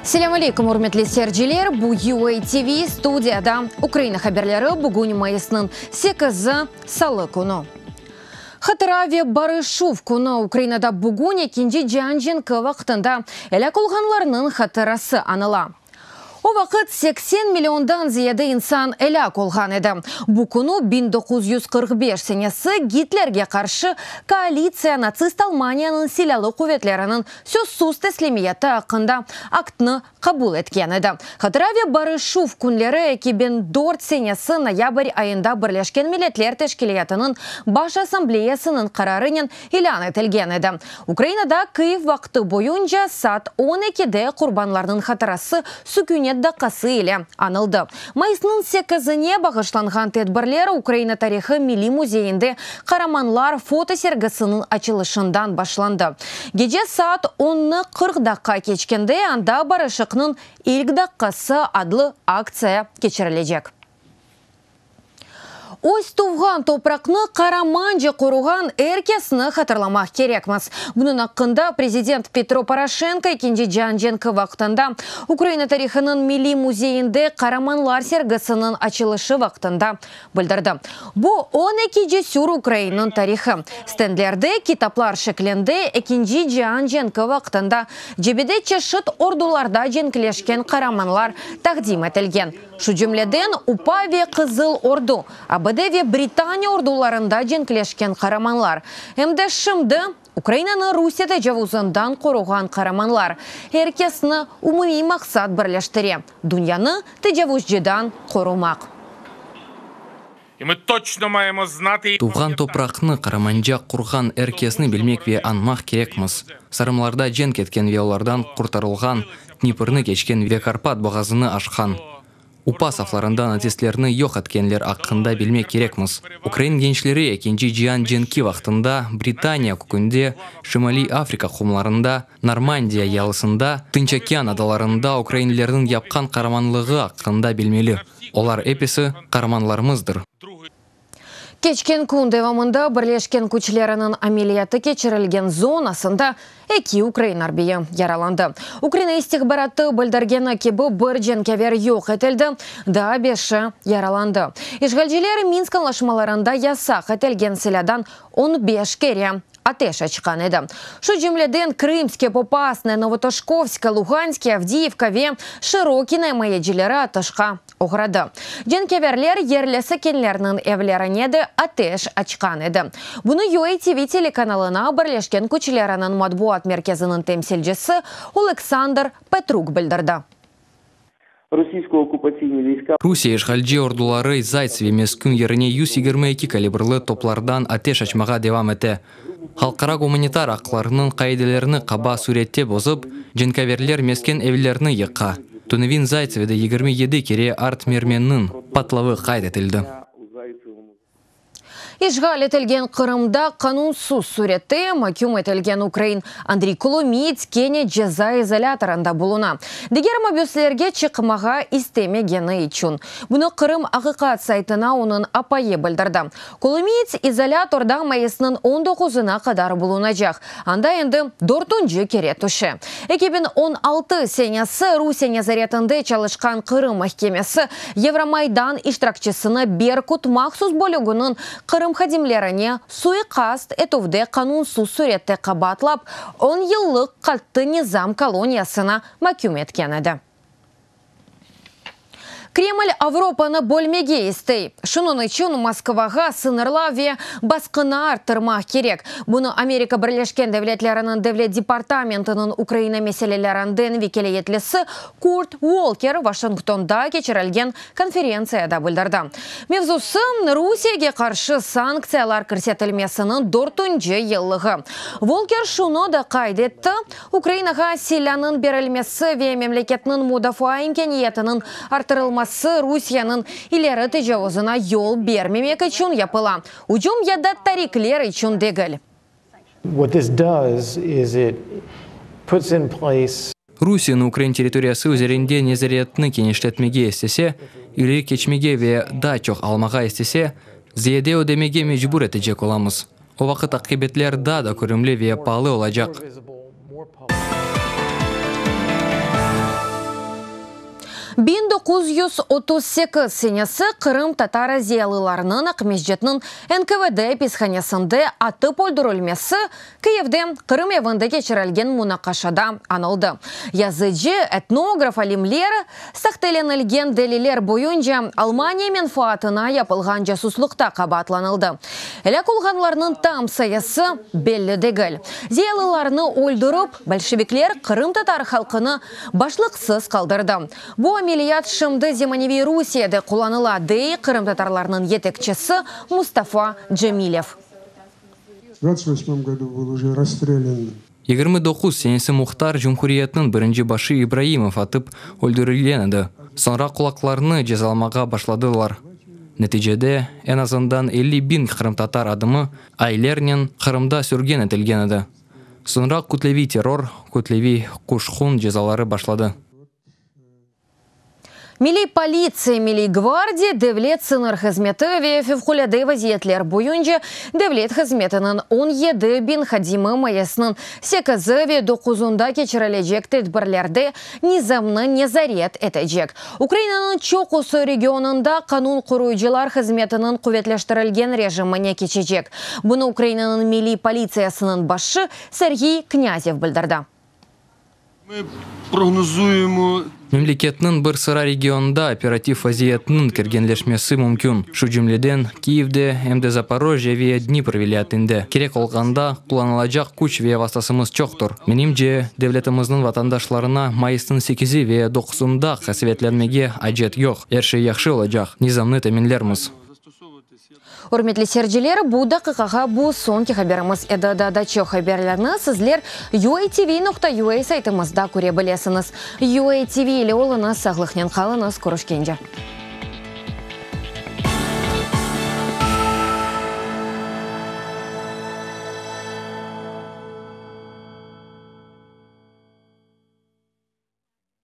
Selâm aleyküm, ürmetli seyirciler! Bu UA TV, studiyada Ukraina haberleri, bugün mayısnıñ sekizi, salı künü. Hatıra ve barışuv künü Ukrainada bugün Ekinci cian cenki vaqtında elâk olğanlarnıñ hatırası añıla. O vaqıt 80 milliondan ziyade insan elâk olğan edi. Bu künü 1945 senesi Gitlerge qarşı koalitsiya natsist Almaniyanıñ silâlı quvetleriniñ sözsüz teslimiyeti aqqında aktnı qabul etken edi. Hatıra ve barışuv künleri 2004 senesi noyabr ayında Birleşken Milletler Teşkilâtınıñ Baş Assambleyasınıñ qararınen ilân etilgen edi. Ukrainada Kıyiv vaqtı boyunca saat on ekide qurbanlarnıñ hatırası sükünet daqqası ile añıldı. Mayısnıñ sekizine bağışlanğan tedbirler Ukraina tarihı milliy müzeyinde Qaramanlar foto sergisiniñ açılışından başlandı. Gece saat onnı 40 daqqa keçkende anda Barışıqnıñ ilk daqqası adlı aktsiya keçirilecek. Öz tuvğan topraqnı qaramanca qoruğan er kesni hatırlamaq kerekmiz. Bunıñ aqqında prezident Petro Poroşenko Ekinci cian cenki vaqtında Ukraina tarihınıñ milliy müzeyinde Qaramanlar sergisiniñ açılışı vaqtında bildirdi. Bu, 12 cesür ukrainniñ tarihı. Stendlerde kitaplar şeklinde Ekinci cian cenki vaqtında cebede çeşit ordularda cenkleşken qaramanlar taqdim etilgen. Şu cümleden, UPA ve Qızıl Ordu, ABD ve Britaniya ordularında cenkleşken qaramanlar. Em de şimdi Ukrainanı Rusiye tecavuzından qoruğan qaramanlar. Er kesni umumiy maqsat birleştire, dünyanı tecavuzcıdan qorumaq. Tuvğan topraqnı qaramanca qurğan er kesni bilmek ve añmaq kerekmiz. Sarımlarda cenk etken ve olardan qurtarılğan, Dniprni keçken ve Karpat boğazını aşqan, UPA saflarında natsistlerni yoq etkenler aqqında bilmek kerekmiz. Ukrain gençleri Ekinci cian cenki vaqtında Britaniya kökünde, Şimaliy Afrika qumlarında, Normandiya yalısında, Tınç okean adalarında ukrainlerniñ yapqan qaramanlığı aqqında bilmeli. Olar episi qaramanlarımızdır. Keçken kün devamında Birleşken küçleriniñ ameliyatı keçirilgen zonasında eki ukrain arbiyi yaralandı. Ukraina istihbaratı bildirgeni kibi, bir cenkâver yoq etildi, daa beşi yaralandı. İşğalciler Minsk añlaşmalarında yasaq etilgen silâdan 15 kere ateş açqan edi. Şu cümleden, Krımske, Popasnaya, Novotoşkovske, Luğanske, Avdiyivka ve Şırokino imayecileri atışqa oğradı. Cenkâverler yerli sakinlerniñ evlerine de ateş açqan edi. Bunı UATV telekanalına Birleşken küçleriniñ matbuat merkeziniñ temsilcisi Oleksandr Petruk bildirdi. Rusiye işğalci orduları Zaytsevo meskün yerine 122 kalibrli toplardan ateş açmağa devam ete. Halqara gumanitar aqlarınıñ qaidelerini qaba sürette bozıp, cenkâverler mesken evlerni yıqa. Tünevin Zaytsevoda 27 kere art-mermenniñ patlavı qayd etildi. İşğal etilgen Qırımda qanunsız sürette maküm etilgen ukrain Andriy Kolomiyets kene ceza izolâtorında buluna, diger mabüslerge çıqmağa istemegeni içün. Bunı Qırım. Aqiqat saytına onıñ apayı bildirdi. Kolomiyets izolâtorda mayısnıñ on doquzına qadar bulunacaq, anda endi dörtünci kere tüşe. 2016 senesi Rusiye nezaretinde çalışqan Qırım mahkemesi Yevromaydan iştirakçisini Berkut mahsus bölüginiñ Qırım hadimlerine suiqast etüvde qanunsız sürette qabaatlap, on yıllıq qattı nizam koloniyasına maküm etken edi. Kreml Avropanı bölmege istey. Şunıñ içün Moskvağa sıñırlav ve basqını arttırmaq kerek. Bunı Amerika Birleşken Devletleriniñ Devlet departamentiniñ Ukraina meselelerinden vekâletlisi Kurt Volker Washingtonda keçirilgen konferentsiyada bildirdi. Mevzusı, Rusiyege qarşı sanktsiyalar kirsetilmesiniñ dörtünci yıllığı. Volker şunı da qayd etti, Ukrainağa silânıñ berilmesi ve memleketniñ mudafaa imkâniyetiniñ arttırılması Rusiyeniñ ileri tecavuzına yol bermemek içün yapıla, ücüm ya da tarikler içün degil. What this does is it puts in place. Rusiyeni ukrain territoriyası üzerinde nezaretni kenişletmege istese, ileri keçmege ve daa çoq almağa istese, ziyade ödemege mecbur etecek olamız. O vaqıt aqibetler daa da körümli ve paalı olacaq. 1938 senesi qırımtatar ziyalılarınıñ Aqmescitniñ NKVD apishanesinde atıp öldürilmesi Kiyevde Qırım evinde keçirilgen munaqaşada añıldı. Yazıcı, etnograf alimler sahtelenilgen deliller boyunca Almaniya menfaatına yapılğan casuslıqta qabaatlanıldı. Elâk olğanlarnıñ tam sayısı belli degil. Ziyalılarnı öldürip, bolşevikler qırımtatar halqını başlıqsız qaldırdı. Bu ameliyat şimdi zemaneviy Rusiyede qullanıla, dey qırımtatarlarnıñ yetekçisi Mustafa Cemilev. 29 senesi muhtar cumhuriyetniñ birinci başı İbraimov atıp öldürilgen edi. Soñra kulaklarnı cezalamağa başladılar. Neticede, eñ azından 50 biñ qırımtatar adamı aylarnen Qırımda sürgün etilgen edi. Soñra kütleviy terror, kütleviy qurşun cezaları başladı. Milliy politsiya, Milliy gvardiya, Devlet sıñır hızmeti ve Fevqulâde vaziyetler boyunca devlet hızmetiniñ 17 biñ hadimi mayısnıñ sekizi ve doquzında keçirilecek tedbirlerde nizamnı nezaret etecek. Ukrainanıñ çoqusı regionında qanun qoruyıcılar hızmetiniñ quvetleştirilgen rejimine keçecek. Bunı Ukrainanıñ Milliy politsiyasınıñ başı Serğiy Knâzev bildirdi. Ми прогнозуємо Memleketniñ bir sıra regionında operativ vaziyetniñ kerginleşmesi mümkün. Şu cümleden, Kiyevde, em de Zaporojye ve Dnipro vilâyetinde. Kerek olğanda qullanılacaq küç ve vastasımız çoqtır. Menimce, devletimizniñ vatandaşlarına mayısnıñ sekizi ve doquzında qasevetlenmege acet yoq. Er şey yahşı olacaq, nizamnı teminlermiz. Ürmetli seyirciler, bu daqiqağa bu soñki haberimiz edi. Daa da çoq haberlerni sizler uatv.ua saytımızda köre bilesiñiz. UATV ile oluñız, sağlıqnen qalıñız, körüşkence.